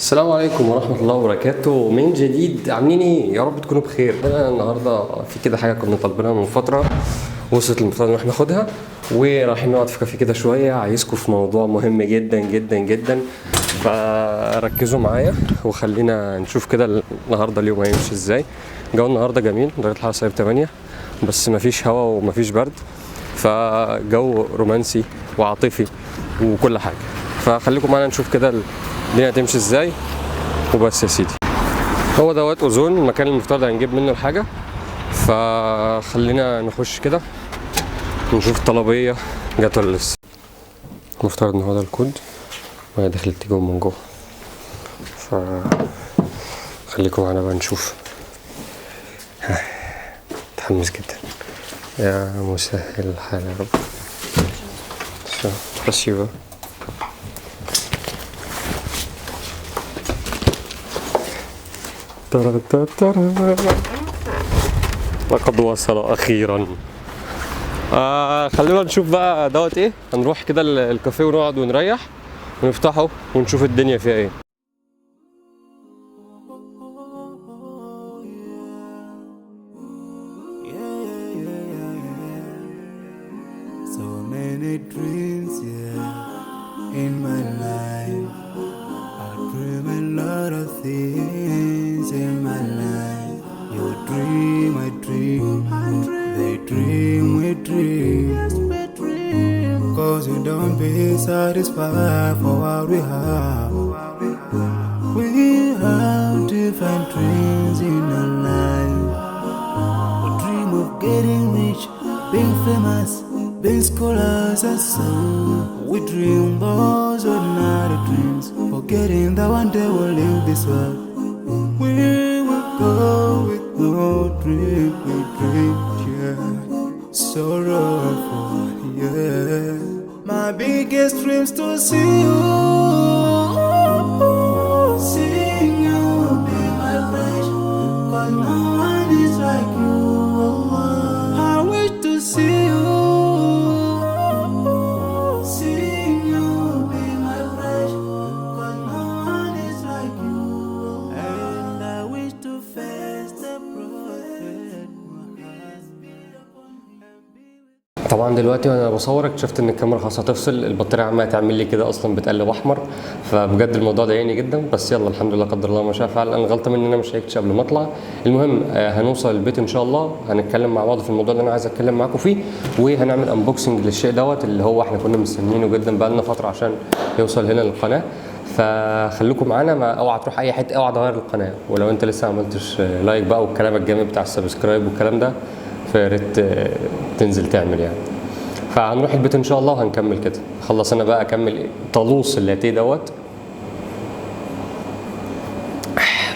السلام عليكم ورحمة الله وبركاته من جديد. عاملين ايه؟ يا رب تكونوا بخير. انا النهارده في كده حاجة كنا طالبينها من فترة، وصلت المفترض ان احنا ناخدها، ورايحين نقعد في كافيه كده شوية. عايزكم في موضوع مهم جدا جدا جدا، فركزوا معايا وخلينا نشوف كده النهارده اليوم هيمشي ازاي. جو النهارده جميل، درجة الحرارة سالب 8، بس مفيش هواء ومفيش برد، فجو رومانسي وعاطفي وكل حاجة. فخليكم معانا نشوف كده الدنيا هتمشي ازاي. وبس يا سيدي، هو دوت اوزون، المكان المفترض هنجيب منه الحاجة. فخلينا نخش كده نشوف الطلبية جت ولا لسه. المفترض ان هو ده الكود، وهي دخلت جوه من جوه، فخليكم معانا بقى نشوف. متحمس جدا، يا مسهل الحال يا رب. Спасибо. لقد وصل اخيرا. خلونا نشوف بقى دوت ايه. هنروح كده الكافيه ونقعد ونريح ونفتحه ونشوف الدنيا فيها ايه. So many dreams, yeah, in my life. I dream a lot of things in my life. You dream, I dream, they dream, we dream. 'Cause we don't be satisfied for what we have. We have different dreams in our life. We dream of getting rich, being famous, being scholars and so. We dream those ordinary dreams, forgetting that one day we'll leave this world. We will go with no dream, we dream, yeah. Sorrowful, yeah. My biggest dreams to see you, seeing you be my pleasure, 'cause no one is like you, Allah. I wish to see you, seeing you be my pleasure, 'cause no one is like you, and I wish to face the Prophet Muhammad. طبعا دلوقتي وانا بصور اكتشفت ان الكاميرا خلاص هتفصل، البطارية عماله تعمل لي كده اصلا بتقلب احمر، فبجد الموضوع ضايقني جدا. بس يلا الحمد لله قدر الله ما شاء فعل. انا غلطه مني ان انا ما شيكتش قبل ما اطلع. المهم هنوصل البيت ان شاء الله، هنتكلم مع بعض في الموضوع اللي انا عايز اتكلم معاكم فيه، وهنعمل unboxing للشيء دوت اللي هو احنا كنا مستنيينه جدا بقالنا فترة عشان يوصل هنا للقناة. فخليكم معانا، ما اوعى تروح اي حتة، اوعى تغير القناة. ولو انت لسه ما عملتش like بقى والكلام الجامد بتاع ال subscribe والكلام ده، فيا ريت تنزل تعمل يعني. فهنروح البيت ان شاء الله وهنكمل كده. خلص انا بقى اكمل طالوس اللاتيه دوت.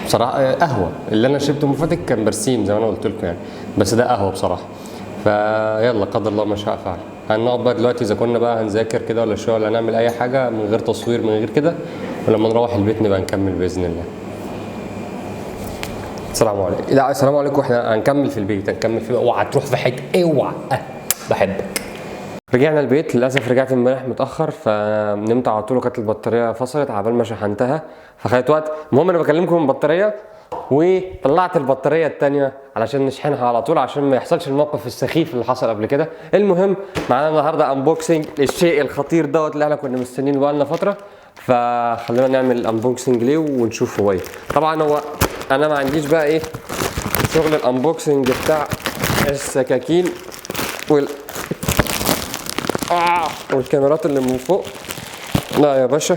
بصراحة قهوة اللي انا شربته المرة اللي فاتت كان برسيم زي ما انا قلت لكم يعني، بس ده قهوة بصراحة. فيلا قدر الله ما شاء فعل. هنقعد بقى دلوقتي اذا كنا بقى هنذاكر كده ولا شوية ولا نعمل اي حاجة من غير تصوير من غير كده، ولما نروح البيت نبقى نكمل باذن الله. السلام عليكم. لا السلام عليكم، احنا هنكمل في البيت، هنكمل في، اوعى تروح في حتة، اوعى. بحبك. رجعنا البيت، للاسف رجعت امبارح متاخر فنمت على طول، وكانت البطارية فصلت عبال ما شحنتها فخدت وقت. المهم انا بكلمكم من البطارية، وطلعت البطارية الثانية علشان نشحنها على طول عشان ما يحصلش الموقف السخيف اللي حصل قبل كده. المهم معانا النهارده unboxing للشيء الخطير دوت اللي احنا كنا مستنيينه بقالنا فترة، فخلينا نعمل unboxing ليه ونشوف هو ايه. طبعا هو انا ما عنديش بقى ايه شغل ال unboxing بتاع السكاكين والكاميرات اللي من فوق. لا يا باشا،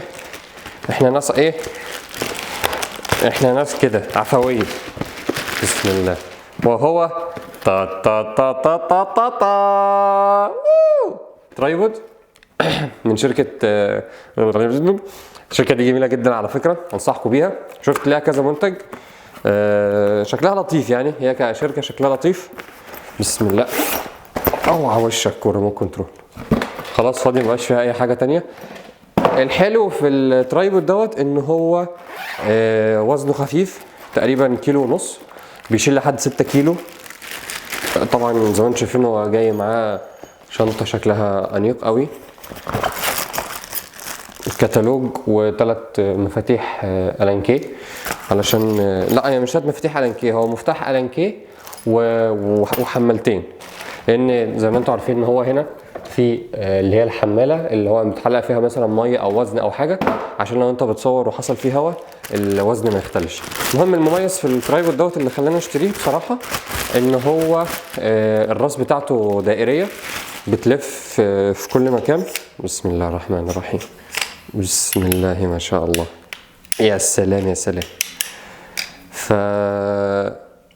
احنا ناس ايه، احنا ناس كده عفوية. بسم الله. وهو تا تا تا تا تا تا تا tripod من شركة الشركة دي جميلة جدا على فكرة، انصحكم بيها. شفت ليها كذا منتج، شكلها لطيف يعني، هي كشركة شكلها لطيف. بسم الله. اوعى وشك وال remote control خلاص فاضي، مبقاش فيها اي حاجة تانية. الحلو في ال tripod دوت ان هو وزنه خفيف، تقريبا كيلو ونص، بيشيل لحد 6 كيلو. طبعا زي ما انتم شايفين هو جاي معاه شنطة شكلها أنيق قوي. كتالوج وثلاث مفاتيح Allen key، علشان لا هي مش ثلاث مفاتيح Allen key، هو مفتاح Allen key وحمالتين، لان زي ما انتم عارفين ان هو هنا في اللي هي الحماله اللي هو متحلق فيها مثلا مية او وزن او حاجة، عشان لو انت بتصور وحصل فيه هواء الوزن ما يختلش. المهم المميز في ال tripod دوت اللي خلاني اشتريه بصراحة ان هو الراس بتاعته دائريه بتلف في كل مكان. بسم الله الرحمن الرحيم، بسم الله ما شاء الله، يا سلام يا سلام.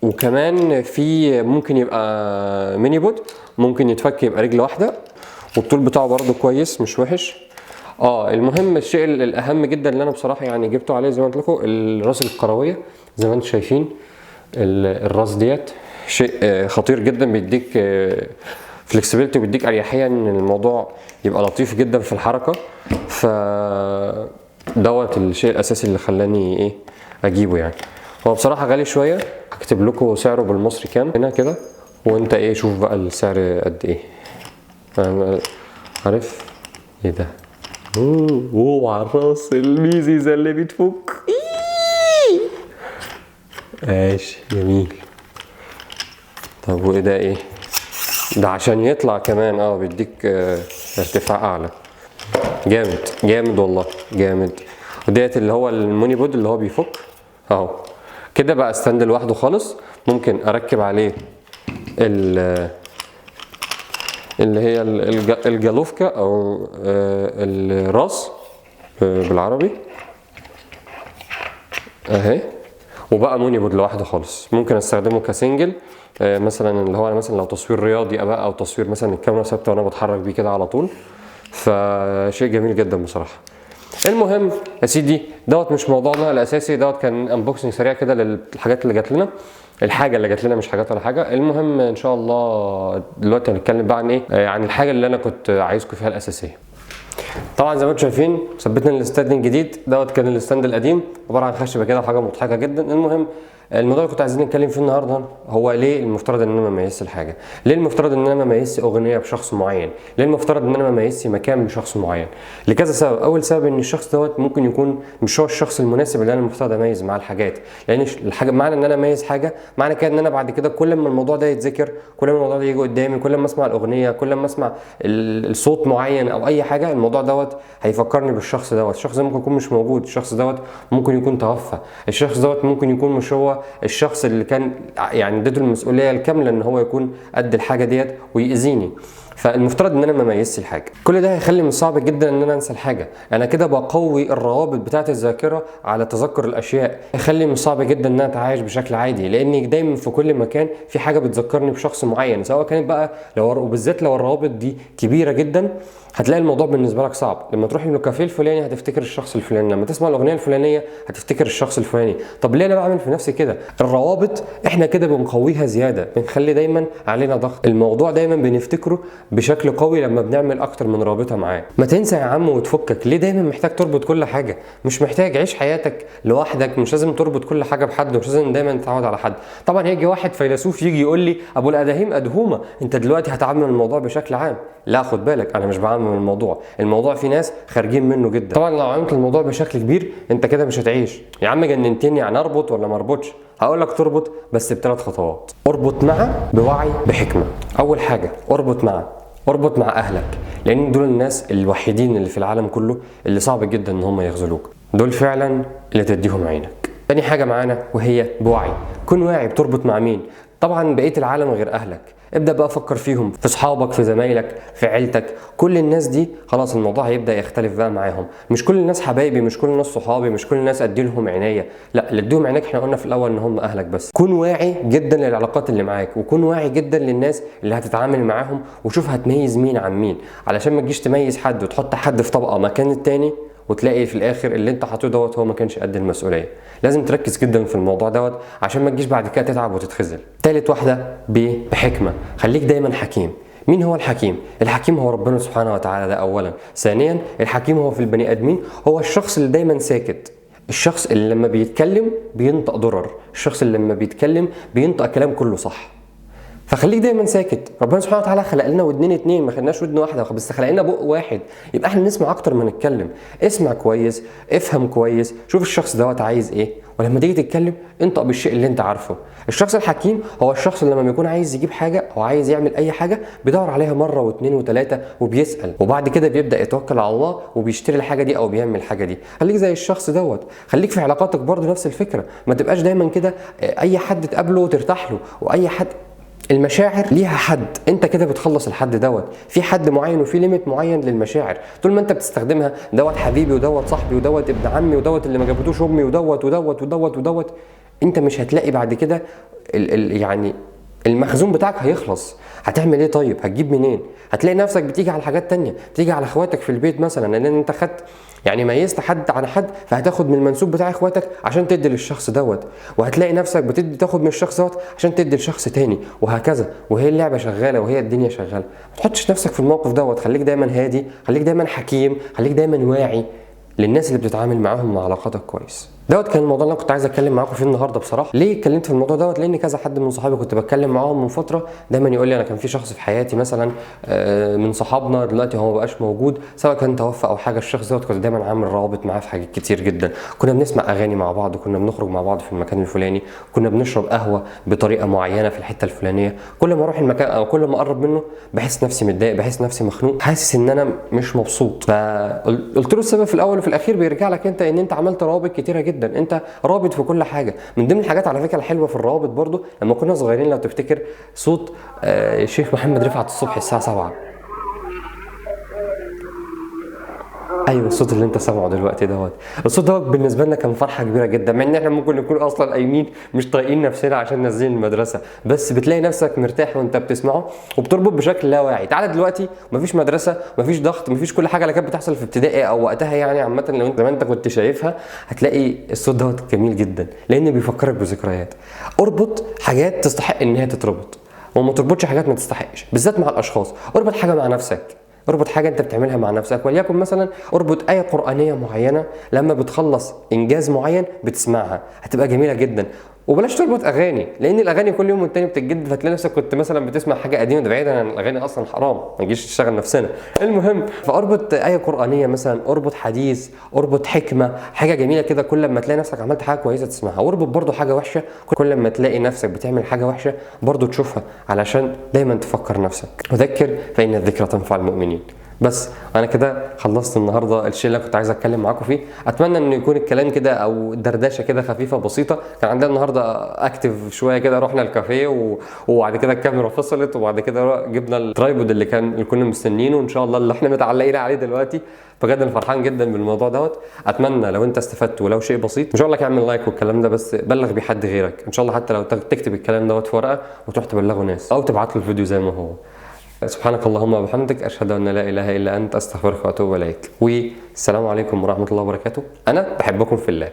وكمان في ممكن يبقى mini pod، ممكن يتفك يبقى رجل واحدة، والطول بتاعه برضو كويس مش وحش. المهم الشيء الاهم جدا اللي انا بصراحة يعني جبته عليه زي ما قلت لكم، الراس الكروية زي ما انتم شايفين الراس ديت شيء خطير جدا، بيديك flexibility وبيديك اريحية ان الموضوع يبقى لطيف جدا في الحركة. ف دوت الشيء الاساسي اللي خلاني اجيبه يعني. هو بصراحة غالي شوية، هكتب لكم سعره بالمصري كام هنا كده، وانت شوف بقى السعر قد ايه. عارف ايه ده؟ اوه، على الراس الميزيزة اللي بتفك. إيه. ماشي جميل. طب وايه ده؟ ايه ده؟ عشان يطلع كمان بيديك ارتفاع اعلى. جامد جامد والله جامد. وديت اللي هو ال mini pod اللي هو بيفك اهو كده، بقى stand لوحده خالص، ممكن اركب عليه اللي هي الجالوفكا او الراس بالعربي اهي، وبقى mini pod لوحده خالص. ممكن استخدمه ك single، مثلا اللي هو مثلا لو تصوير رياضي بقى، او تصوير مثلا الكاميرا ثابتة وانا بتحرك بيه كده على طول. فشيء جميل جدا بصراحة. المهم يا سيدي دوت مش موضوعنا الاساسي، دوت كان unboxing سريع كده للحاجات اللي جات لنا، الحاجة اللي جات لنا مش حاجات ولا حاجة. المهم ان شاء الله دلوقتي هنتكلم بقى عن ايه؟ عن الحاجة اللي انا كنت عايزكم فيها الاساسية. طبعا زي ما انتم شايفين ثبتنا ال stand الجديد دوت، كان ال stand القديم عبارة عن خشبه كده وحاجه مضحكة جدا. المهم الموضوع اللي كنت عايزين نتكلم فيه النهارده هو ليه المفترض ان انا ما اميزش الحاجة؟ ليه المفترض ان انا ما اميزش اغنية بشخص معين؟ ليه المفترض ان انا ما اميزش مكان بشخص معين؟ لكذا سبب. اول سبب ان الشخص دوت ممكن يكون مش هو الشخص المناسب اللي انا المفترض اميز معاه الحاجات، لان الحاجة معنى ان انا اميز حاجة معنى كده ان انا بعد كده كل ما الموضوع ده يتذكر، كل ما الموضوع ده يجي قدامي، كل ما اسمع الاغنية، كل ما اسمع الصوت معين او اي حاجة، الموضوع دوت هيفكرني بالشخص دوت. الشخص ده ممكن يكون مش موجود، الشخص دوت ممكن يكون توفى، الشخص دوت ممكن يكون مش هو الشخص اللي كان اديته المسؤولية الكاملة ان هو يكون قد الحاجة ديت ويأذيني. فالمفترض ان انا ما اميزش الحاجة. كل ده هيخلي من الصعب جدا ان انا انسى الحاجة. انا كده بقوي الروابط بتاعه الذاكرة على تذكر الاشياء، هيخلي من الصعب جدا ان انا اتعايش بشكل عادي، لان دايما في كل مكان في حاجة بتذكرني بشخص معين، سواء كانت بقى لو وبالذات لو الروابط دي كبيرة جدا هتلاقي الموضوع بالنسبة لك صعب. لما تروح للكافيه الفلاني هتفتكر الشخص الفلاني، لما تسمع الاغنية الفلانية هتفتكر الشخص الفلاني. طب ليه انا بعمل في نفسي كده؟ الروابط احنا كده بنقويها زيادة، بنخلي دايما علينا ضغط، الموضوع دايما بنفتكره بشكل قوي لما بنعمل اكتر من رابطه معاه. ما تنسى يا عم وتفكك، ليه دايما محتاج تربط كل حاجة؟ مش محتاج، عيش حياتك لوحدك، مش لازم تربط كل حاجة بحد، ومش لازم دايما تتعود على حد. طبعا هيجي واحد فيلسوف يجي يقول لي ابو الاداهيم ادهومه، انت دلوقتي هتعمم الموضوع بشكل عام. لا خد بالك، انا مش بعمم الموضوع، الموضوع في ناس خارجين منه جدا. طبعا لو عملت الموضوع بشكل كبير انت كده مش هتعيش. يا عم جننتني، يعني اربط ولا ما اربطش؟ هقول لك تربط بس بثلاث خطوات. اربط مع بوعي بحكمه. اول حاجة اربط مع اهلك، لان دول الناس الوحيدين اللي في العالم كله اللي صعب جدا ان هم يخذلوك، دول فعلا اللي تديهم عينك. تاني حاجة معانا وهي بوعي، كن واعي بتربط مع مين. طبعا بقية العالم غير اهلك، ابدا بقى فكر فيهم، في اصحابك، في زمايلك، في عيلتك، كل الناس دي خلاص الموضوع هيبدا يختلف بقى معاهم. مش كل الناس حبايبي، مش كل الناس صحابي، مش كل الناس ادي لهم عينيا، لا اللي اديهم عينيك احنا قلنا في الاول ان هم اهلك بس. كن واعي جدا للعلاقات اللي معاك، وكن واعي جدا للناس اللي هتتعامل معاهم، وشوف هتميز مين عن مين، علشان ما تجيش تميز حد وتحط حد في طبقه مكان التاني وتلاقي في الاخر اللي انت حاطه دوت هو ما كانش قد المسؤولية. لازم تركز جدا في الموضوع دوت عشان ما تجيش بعد كده تتعب وتتخذل. تالت واحدة بحكمه، خليك دايما حكيم. مين هو الحكيم؟ الحكيم هو ربنا سبحانه وتعالى، ده اولا. ثانيا الحكيم هو في البني ادمين هو الشخص اللي دايما ساكت، الشخص اللي لما بيتكلم بينطق درر، الشخص اللي لما بيتكلم بينطق كلام كله صح. فخليك دايما ساكت. ربنا سبحانه وتعالى خلق لنا ودنين اتنين، ما خلناش ودن واحدة، بس خلق لنا بق واحد، يبقى احنا نسمع اكتر ما نتكلم. اسمع كويس، افهم كويس، شوف الشخص دوت عايز ايه، ولما تيجي تتكلم انطق بالشيء اللي انت عارفه. الشخص الحكيم هو الشخص اللي لما بيكون عايز يجيب حاجة او عايز يعمل اي حاجة بيدور عليها مرة واثنين وثلاثة وبيسال، وبعد كده بيبدا يتوكل على الله وبيشتري الحاجة دي او بيعمل الحاجة دي. خليك زي الشخص دوت، خليك في علاقاتك برضه نفس الفكرة، ما تبقاش دايما كده اي حد تقابله ترتاح له، واي حد. المشاعر ليها حد، انت كده بتخلص الحد دوت، في حد معين وفي limit معين للمشاعر، طول ما انت بتستخدمها دوت حبيبي ودوت صاحبي ودوت ابن عمي ودوت اللي ما جابتوش امي ودوت ودوت ودوت ودوت، انت مش هتلاقي بعد كده يعني المخزون بتاعك هيخلص. هتعمل ايه طيب؟ هتجيب منين؟ هتلاقي نفسك بتيجي على حاجات تانية، بتيجي على اخواتك في البيت مثلا، لان انت خدت يعني ميزت حد عن حد، فهتاخد من المنسوب بتاع اخواتك عشان تدي للشخص دوت، وهتلاقي نفسك بتدي تاخد من الشخص دوت عشان تدي لشخص تاني، وهكذا، وهي اللعبة شغالة وهي الدنيا شغالة. ما تحطش نفسك في الموقف دوت، خليك دايما هادي، خليك دايما حكيم، خليك دايما واعي للناس اللي بتتعامل معاهم وعلاقاتك كويس. دوت كان الموضوع اللي انا كنت عايز اتكلم معاكم فيه النهارده بصراحة. ليه اتكلمت في الموضوع دوت؟ لان كذا حد من صحابي كنت بتكلم معاهم من فترة دايما يقول لي انا كان في شخص في حياتي مثلا من صحابنا دلوقتي هو ما بقاش موجود، سواء كان توفى او حاجة. الشخص دوت كنت دايما عامل روابط معاه في حاجات كتير جدا، كنا بنسمع اغاني مع بعض، كنا بنخرج مع بعض في المكان الفلاني، كنا بنشرب قهوة بطريقة معينة في الحتة الفلانية. كل ما اروح المكان او كل ما اقرب منه بحس نفسي متضايق، بحس نفسي مخنوق، حاسس ان انا مش مبسوط. فقلت له السبب في الاول وفي الاخير بيرجع لك انت، ان انت عملت روابط كتيرة جدا، انت رابط في كل حاجة. من ضمن الحاجات على فكرة الحلوة في الروابط برضو، لما كنا صغيرين لو تفتكر صوت الشيخ محمد رفعت الصبح الساعة 7، ايوه الصوت اللي انت سامعه دلوقتي دوت، الصوت دوت بالنسبة لنا كان فرحه كبيرة جدا، مع ان احنا ممكن نكون اصلا قايمين مش طايقين نفسنا عشان نازلين المدرسة، بس بتلاقي نفسك مرتاح وانت بتسمعه وبتربط بشكل لا واعي. تعالى دلوقتي مفيش مدرسه، مفيش ضغط، مفيش كل حاجة اللي كانت بتحصل في ابتدائي او وقتها، يعني عامة لو انت زي ما انت كنت شايفها هتلاقي الصوت دوت جميل جدا لان بيفكرك بذكريات. اربط حاجات تستحق ان هي تتربط، وما تربطش حاجات ما تستحقش، بالذات مع الاشخاص. اربط حاجة مع نفسك، اربط حاجة انت بتعملها مع نفسك، وليكن مثلا اربط آية قرآنية معينة لما بتخلص انجاز معين بتسمعها، هتبقى جميلة جدا. وبلاش تربط اغاني، لان الاغاني كل يوم والتاني بتتجدد، فتلاقي نفسك كنت مثلا بتسمع حاجة قديمة، ده بعيدا عن الاغاني اصلا حرام، ما تجيش تشتغل نفسنا. المهم فاربط آية قرآنية مثلا، اربط حديث، اربط حكمة، حاجة جميلة كده كل ما تلاقي نفسك عملت حاجة كويسة تسمعها. واربط برضو حاجة وحشة، كل ما تلاقي نفسك بتعمل حاجة وحشة برضو تشوفها، علشان دايما تفكر نفسك. وذكر فإن الذكرى تنفع المؤمنين. بس انا كده خلصت النهارده الشيء اللي كنت عايز اتكلم معاكم فيه. اتمنى ان يكون الكلام كده او دردشة كده خفيفة بسيطة. كان عندنا النهارده active شوية كده، رحنا الكافيه وبعد كده الكاميرا فصلت، وبعد كده جبنا ال tripod اللي كنا مستنيينه وان شاء الله اللي احنا متعلقين عليه دلوقتي. بجد انا فرحان جدا بالموضوع دوت. اتمنى لو انت استفدت ولو شيء بسيط، مش هقول لك اعمل like والكلام ده، بس بلغ بيه حد غيرك ان شاء الله، حتى لو تكتب الكلام دوت في ورقة وتروح تبلغه ناس، او تبعت له الفيديو زي ما هو. سبحانك اللهم وبحمدك، أشهد أن لا إله إلا أنت، أستغفرك وأتوب إليك. والسلام عليكم ورحمة الله وبركاته. أنا بحبكم في الله.